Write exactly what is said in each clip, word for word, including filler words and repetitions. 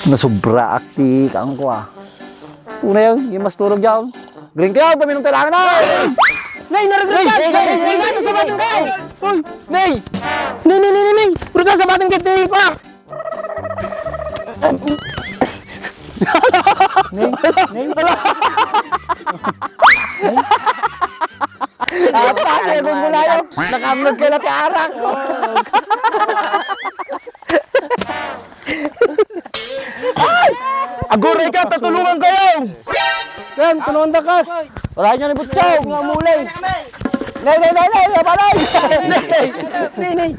Nasubraak ti kaangko, ah. Una yan, yung mas turog yan. Green kayo, paminum tayo lang na! Nay, naraglag ka! Nay, nay, nay, nay, nay, nay, nay! Uy, nay! Nay, nay, nay, nay, nay! Puro ka sa batang kit, nay, kwa! Nay, nay. Ata, kaya kung mula yun, nakangag ka na ti arak. Aguray ka, tutulungan kayo! Yan, tulungan da ka! Wala niya ni Butchong! Nga mulay! Nay, nay, nay, nay, nay, balay! Nay, nay, nay, nay.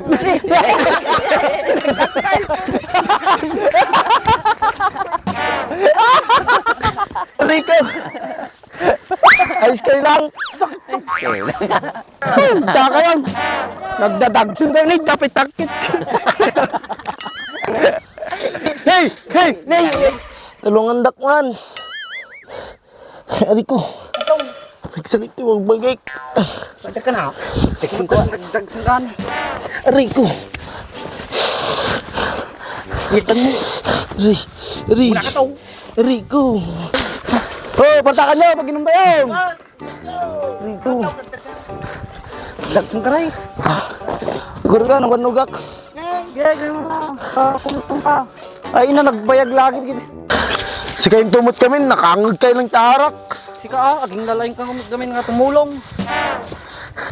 Rico! Ayos kayo lang! Sakit to! Dakayan! Nagdadagsun tayo ni Dapit Takit! Hey! Hey! Nay! Tulungan dakman! Ari ko. Nagsakit yung magbagay. Pwede ka na. Tingin ko, nagdagsan ka na. Aray ko. Itan mo. Aray. Aray. Wala ka to. Aray ko. Oh, pantakan niyo, pag-inom tayo. Aray ko. Dagsan ka, Ray. Gurga, nabanugak. Gaya, gaya mo na. Ah, kung ka. Ay, ina, nagbayag lagi, gid. Sika yung tumot kami, nakangag kayo ng tarak. Sika, ah, aging lalaing kang umit kami nga tumulong.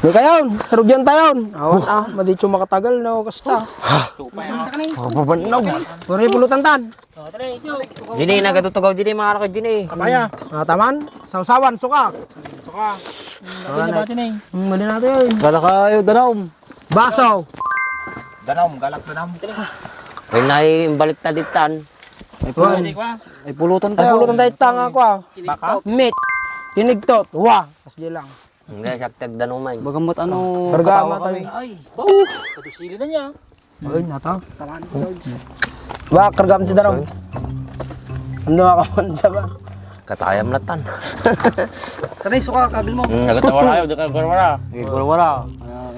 Di kayo, tarugyan tayo. Awan, ah, maditso makatagal, no, kasta. Mababannog. Puro pulutan tan. Jini, nagatutugaw, Jini, mga lakad, Jini. Kapaya. Ah, taman, sawsawan, suka. Suka. Ano na ba, Jini? Hmm, mali natin. Gala kayo, danaw. Baso. Danam, galak danam. Ay, nay, baliktad itan. Ay, pulutan. Ay, pulutan tayo. Ay, pulutan tayo, tanga ko, ah. Baka? Meat. Tinigtot. Wa. Asli lang. Hindi, siya tagdanuman. Bagamot ano, karga katawa mata kami. Ay, oh, katusili na niya. Ay, nata. Wa, karga mo ti danam. Ano ako man sa ba? Katayam latan. Tanay, suka, kabil mo. Hmm, nagkatawara kayo, di kayo gurwara. Di gurwara.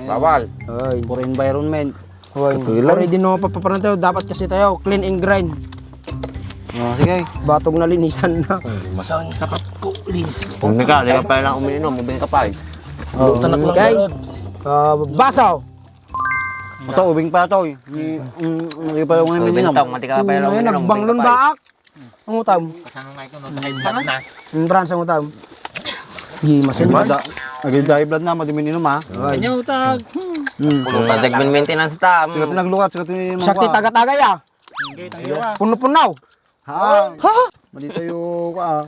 Bawal. Ay. For environment. Hoy, already no, papaparan tayo. Dapat kasi tayo, clean and grind. Oh, sige. Batog na linisan na. Dapat ko linis. Kung ka, di ka pa lang umiinom, ubing ka pa eh. Oh, okay. Ah, baso. Ito, ubing pa ito eh. Ni, mm, hindi pa yung umiinom. Ubing tong, mati ka pa lang umiinom, ubing ka pa eh. Nagbanglon baak. Ang utam. Kasama nga ito, no? High blood na. Ang branch ang utam. Di masin. High blood na, madi uminom, ha? Ay. Kanya utag. Hmm. Pulutan. Project maintenance tam. Sikat yung naglukat, sikat yung mga. Sakti taga-taga, ya. Puno-puno. Ha? Ha? Madi tayo, ah.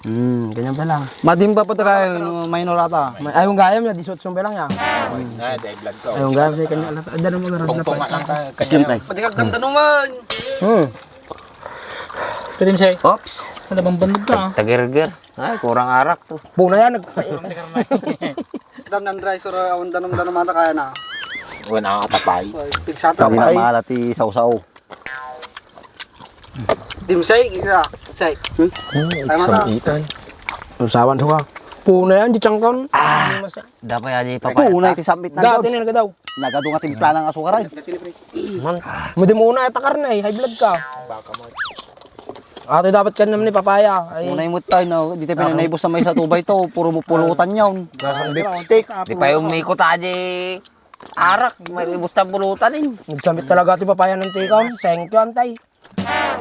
Hmm, ganyan pa lang. Madim pa po tayo, no, minor ata. Ay, yung gayam na, disiotso pa lang, ya. Ay, yung gayam, sa kanya, alat, ada naman, arat na pa. Pwede kang ganda naman. Hmm. Pwede mo siya. Oops. Ano bang bandog ka, ah? Tagirgir. Ay, kurang arak to. Puna yan, nag- Dam nan dry, sura, awan danum-danum ata kaya na. Uy, nakakatapay. Pigsata. Hindi na maalat ti sawsaw. Di mo say, ika, say. Hmm? Tama ka. Samitan. Ang sawan suka. Puna yan, di tiyangkon. Ah! Dapat yan, ipapayat. Puna iti sambit na. Dati na nagadaw. Nagadu nga timpla ng asukar ay. Man. Madi mo una, ita karne, high blood ka. Ato dapat ka naman ni papaya. Ay. Una yung tayo, no? Di tayo pinanaybos sa may sa tubay to. Puro mo pulutan yun. Gasang beef steak. Di pa yung miko taji. Arak, may ibus na pulutan eh. Nagsambit talaga ti papaya ng tikaw. Thank you, antay.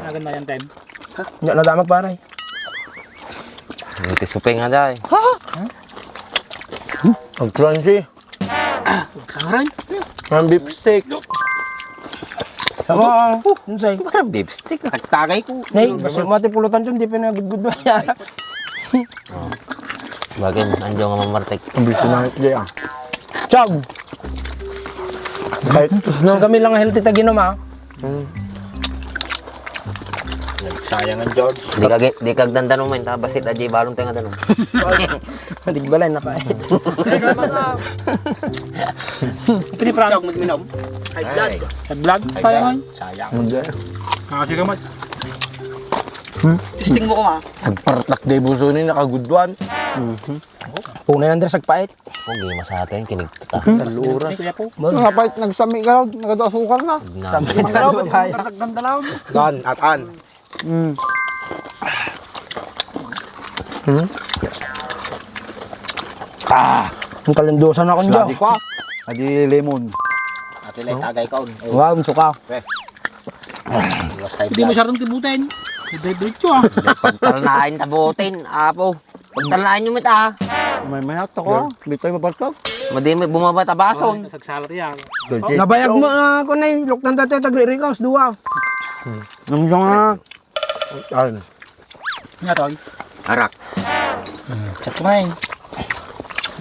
Maganda yan, Tem. Nya, nadamag, pare. Ang tisuping nga, day. Ang crunchy. Karan? Ang beef steak. Oo, unsay? Parang beef steak, nakagtagay ko. Nay, basta mo ati pulutan dyan, di pa nagudgud mo yan. Bagay, andiyo nga mamartek. Ang bilis na, di ah. Chag! Kahit, no? So kami lang healthy taginom, ah. Hmm. Sayang ang George. Di ka, di ka dandanom, men, ta basit, aji balon tayo nga danom. Di balay na pa. Pini Franz. High blood. High blood. Sayang, ay. Sayang. Hindi. Nakasi ka, Mat. Hmm? Testing mo ko, ma. Nagpartak day buso ni, nakaguduan. Mhm. Puna yan, Andres, agpait. Pogi, masakit yan, kinigtot, ah. Hmm. Talura. Kuya po. Mga pait, nagsami ka, nagado asukar na. Sami ka, babae. Gandalaw. Gan, atan. Hmm. Hmm? Ah! Ang kalandusan ako niya. Sladi ko, ah. Adi lemon. Ate, lay tagay ka, oh. Wow, ang suka. Pre. Hindi mo siya rin tibutin. Diretso, ah. Pagtalnain tabutin, apo. Pagtalnain nyo, mit, ah. May mayat ako, ah. Di tayo mabartag. Madi may bumaba tabason. Nagsalat yan. Nabayag mo, ah, kunay. Luktan tayo, tagririkaw, sa duwa. Nung siya nga. Ano? Nga, Toy? Arak. Hmm. Chat ko na, eh.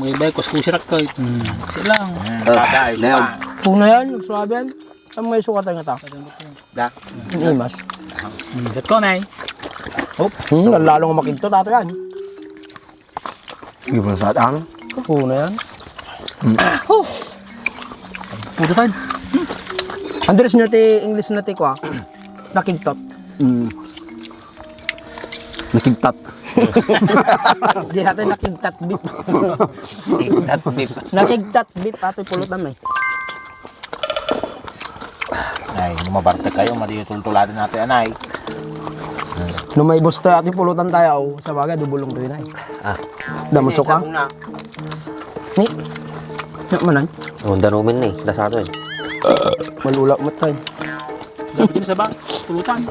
May bay, kuskusi rak, Toy. Hmm. Kasi lang. Hmm. Tagay, Leon. Puna yan, nagsuwabi yan. Saan mo yung sukat ang ito? Da. Ang imas. Hmm, chat ko na, eh. Hop. Hmm, lalo nga makigto, tato yan. Di ba sa ano? Puna yan. Hmm. Puto tayo. Andres, nyo ti English na ti kwa. Nakigtot. Mm. Nakigtat. Di natin nakigtat beef. Nakigtat beef. Nakigtat beef, ato pulutan, eh. Ay, no mabartek kayo, madi tultuladen natin, anay. No maibos tayo, ati pulutan tayo, oh. Sa bagay, dubulong to yun, ay. Ah. Damo suka. Ni, nya manan. Oh, danumin ni, lasa to, eh. Malula mo tayo. Dapat yun sa ba? Pulutan.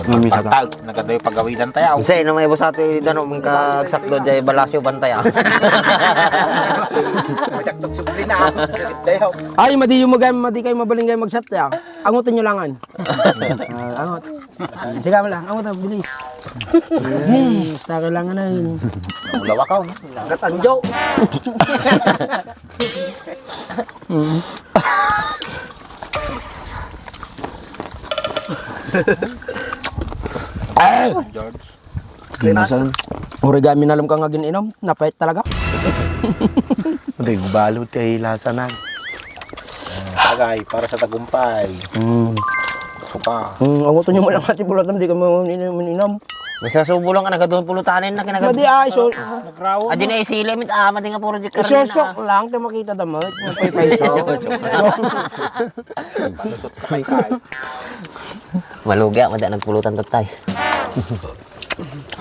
Mami sa ta. Pagtag, nagkatayo pagawidan tayo. Unsay, no maibos ati, danumin ka, agsakdo, jay balasyo, bantay, ah. Majaktok subli na, ah. Tayo. Ay, madi yung mag-, madi kayo mabaling kayo mag-shot, ya. Angutin nyo langan. Ah, angot. Sige mo lang, angot, ah, bilis. Yes, ta kailangan na yun. Ulawa ka, oh. Angat ang jaw. Mm. George. Kinasan. Origami na lang ka nga gin-inom, napait talaga. Origbalot kay lasa na. Bagay, para sa tagumpay. Mm. Suka. Mm, ang uto niyo mo lang ati pulutan, di ka mo inom, inom. Masasubo lang ka, nagadun pulutanin na, kinagadun. Madi ay, so, Nagraw. Adi na isili, mit, ah, madi nga puro di karne na. Isusok lang, kaya makita damot. May paypay so. Malugi ako, madi nagpulutan tatay.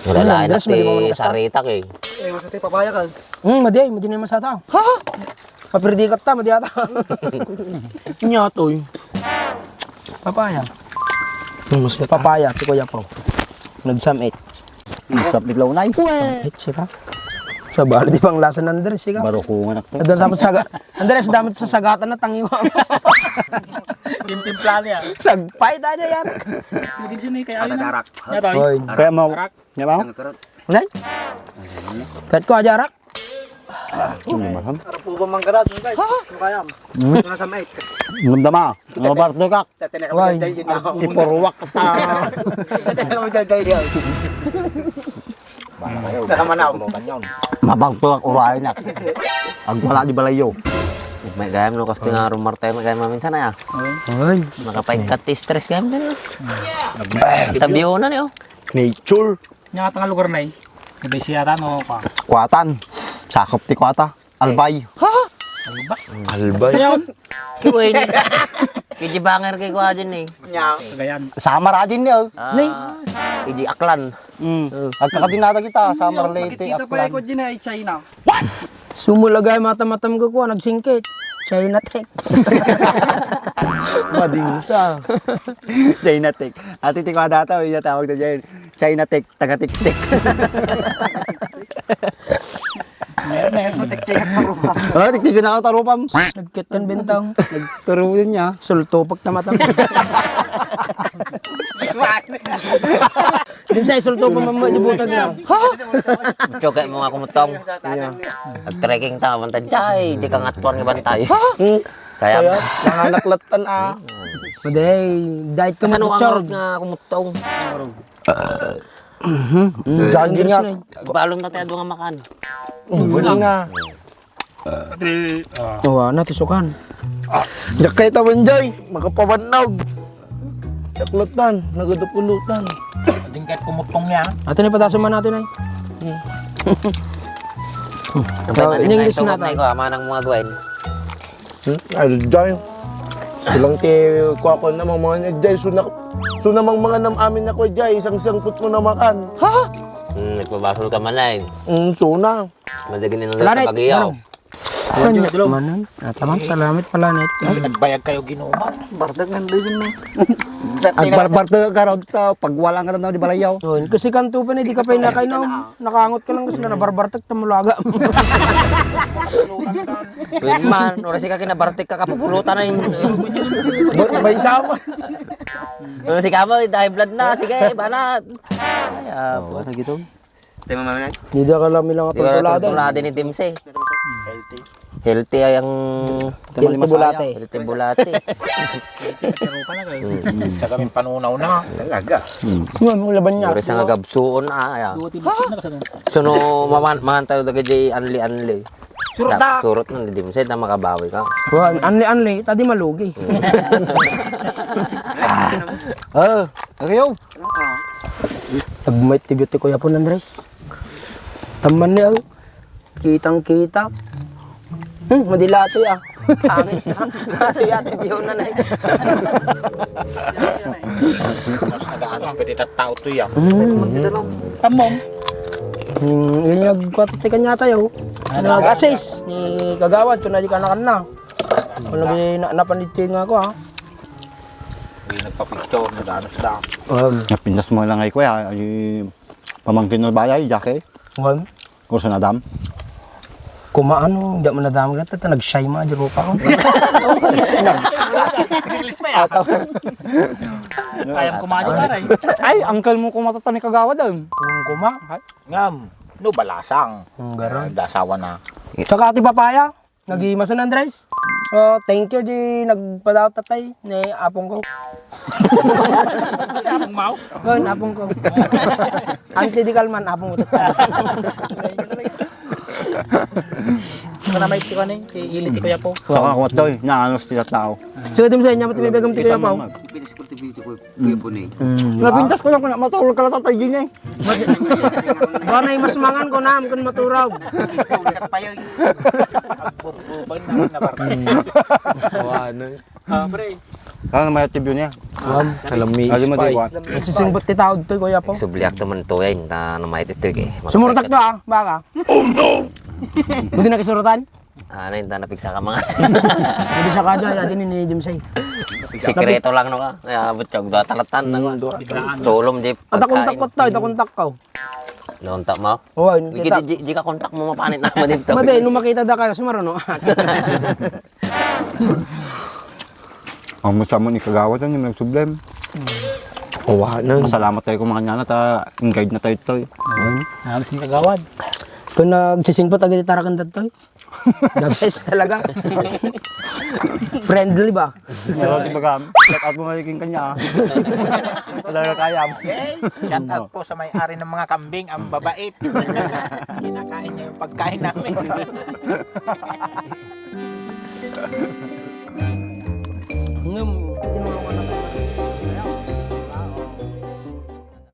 Wala na, Andres, madi mo man kasta. Sarita, eh. Eh, masati, papaya ka. Hmm, madi, madi na yung masata. Ha? Paperdikat ta, madi ata. Nya, toy. Papaya. Mas papaya, si Kuya Pao. Nagsam-it. Nagsam-it launay. Sam-it, sira. Sa bali, di bang lasa ng Andres, sika? Barukungan ako. Doon sa saga-, Andres, dapat sa sagatan na tangiwa. Timtimpla niya. Nagpay tayo yan. Hindi siya na kaya. Ano, darak? Hoy. Kaya mo. Darak? Yan ba? Ano, karot? Nay? Kahit ko aja arak. Ano mahal? Arap po ba manggarat? Ano kaya? Hmm? Ano sa mic? Nagdama. Ano ba, Dukak? Tatanay ka Why? Dahil yun ako. Ipuruwak ta. Tatanay ka dahil yun. Nakamanaw. Mabagto ang uray na. Agwala di balayo. May gayam no, kasi nga rumarte, may gayam minsan na ya. Ay. Makapaigkat ti stress gayam din. Tabiyo na niyo. Nature. Nya nga lugar na eh. Ibay siya ta, no, pa. Kuwatan. Sakop ti kuwata. Albay. Ha? Alba. Albay. Kaya yun. Kiwin. Kiji banger kay kuwa din eh. Nya. Cagayan. Samar ajin niya, oh. Ah, Nay. Idi Aklan. Mm. Agkakadinada kita, Samar, Leyte, Makikita pa Aklan. Ko din ay China. Sumulagay mata-matam ko kuwa, nagsingkit. China Tech. Madinsa. China Tech. Ati ti kuwa data, iya tawag na dyan. China Tech, taga Tiktik. Meron, meron. Tiktik ang tarupa. Oh, Tiktik na ako tarupa. Nagkit kan bintang. Nagturo yun niya. Sultupak na mata. Din sa sultupak mo, di butag na. Tiyokay mo nga kumutong. Yeah. Nag-trekking ta, bantay, jay, di ka nga tuwan nga bantay. Hmm. Kaya, kaya, nanganaklat pan, ah. Maday, diet ka. Kasano mo, ka Chard? Nga kumutong? Mhm. Mm, jogging nga. Balon na tayo nga makan. Mm, wala nga. Pati, ah. Awa na, tusukan. Diyak kayo tawan, Joy. Makapawannog. Chaklutan, nagadupulutan. Ading kahit kumutong niya. Ato na, pataso man natin ay. Hmm. Ang pwede English na tayo. Ko, amanang mga gwen. Hmm? Ay, jay. Silang ti kuha ko na mga mga jay. Suna, suna mang mga nam amin ako jay. Isang sangput mo na makan. Ha? Hmm, nagpabasol ka man ay. Hmm, suna. Madagin na Wala lang na, sa bagiyaw. Ano? Kanya manan. Ah, tama, salamat pala net. Nagbayag kayo, Ginoo. Bardag nga doon mo. Agbarbarta ka raw ta, pag wala nga raw na di balayaw. Oh, kasi kanto pa na, di ka pa inakainom. Nakaangot ka lang kasi na nabarbartak, tamulaga. Pwede man, oras ka kinabartik ka, kapupulutan na yun. May, may sama. Oh, si Kamo, high blood na. Sige, banat. Ay, ah, Oh, wala gito. Tayo, Mama Nay. Hindi ka lang ilang Di ba pagtulada. Tulada ni Dimse? Healthy. Healthy ay ang Healthy bulate. Healthy bulate. Sa kami panunaw na. Talaga. Yun, ang laban niya. Puro sa nga gabsuon, ah, ay, ah. Duwa ti buksit na kasano. Suno, maman, maman tayo dagiti anli-anli. Surot na. Surot na, di mo, sa makabawi ka. Kuan, anli-anli, ta di malugi. Ah, okay, yo. Nagmait ti beauty ko yapon, Andres. Tamman ni, oh. Kitang-kita. Hmm, madilati, ah. Pangit na. Ate, ate, di na, nay. Mas nagaan, mas pwede tattao to, ya. Hmm. Tamong. Hmm, yun yung nagkwat-, ti kanya tayo. Nag-assist ni Kagawad, to na di ka nakanna. Wala bi na, napanit ko nga ako, ha? Hindi nagpa-picture, nag-ano sila. Um, Napintas mo lang ay kuya, ay pamangkin mo ba ay, Jackie? Wan? Kurso na dam? Kumaano, hindi mo nadam ka, tata, nag-shy ma, di rupa ko. English pa yan. Kayang kumain ka rin. Ay, uncle mo kumatata ni Kagawad, ah. Kung kuma? Ngam, no, balasang. Ang garan. Dasawa na. Tsaka ati papaya. Naghimas na, Andres. So, thank you, di nagpadaot tatay ni apong ko. Apong Mau? Yun, apong ko. Auntie di Kalman, apong ko. Ito na may tiko ni, si Ili, si Kuya po. Saka ako ito, eh, naanos ti tao. So, ito mo sa inyo, ba't may bagam ti Kuya po? Pwede sa kultibo ito, Kuya. Kuya Puni. Mm, di ba? Napintas ko lang kung maturog ka lang, Tatay Gini. Banay mas mangan ko na, kun maturog. Ikaw, nagpayag. Bubay na, na, parte. Ano? Ah, pre. Ano may tibyo niya? Ma'am, kalami. Alam mo, di ba? Nasisimbot ti tao dito, Kuya po. Subliak to man to, eh, na, na may tito, eh. Sumurtak to, ah, baka. Oh, no! Pwede na kisurutan? Ah, na, yung napigsa ka mga. Hindi siya kadya, adi ni, ni James ay. Sikreto lang, no, ka? Ay, abot ka, dua talatan na, Mm, dua. Solom, di At ako pagkain. Takot tayo, takot takaw. Naunta mo? Oo, Di, kita. Di, di, di ka kontak mo, mapanit na mo dito. Madi, nung makita da kayo, sumaro, no? Ang masama ni Kagawad, ano yung nagsublem? Kuha na. Masalamat tayo kung mga na, ta, guide na tayo, Toy. Ano si Kagawad? Kung nagsisingpot, agad tarakan dad, Toy. The best talaga. Friendly ba? Pero di ba, shout out mo nga yung kanya, ah. Talaga kaya. Shout out po sa may-ari ng mga kambing, ang babait. Kinakain niya yung pagkain namin.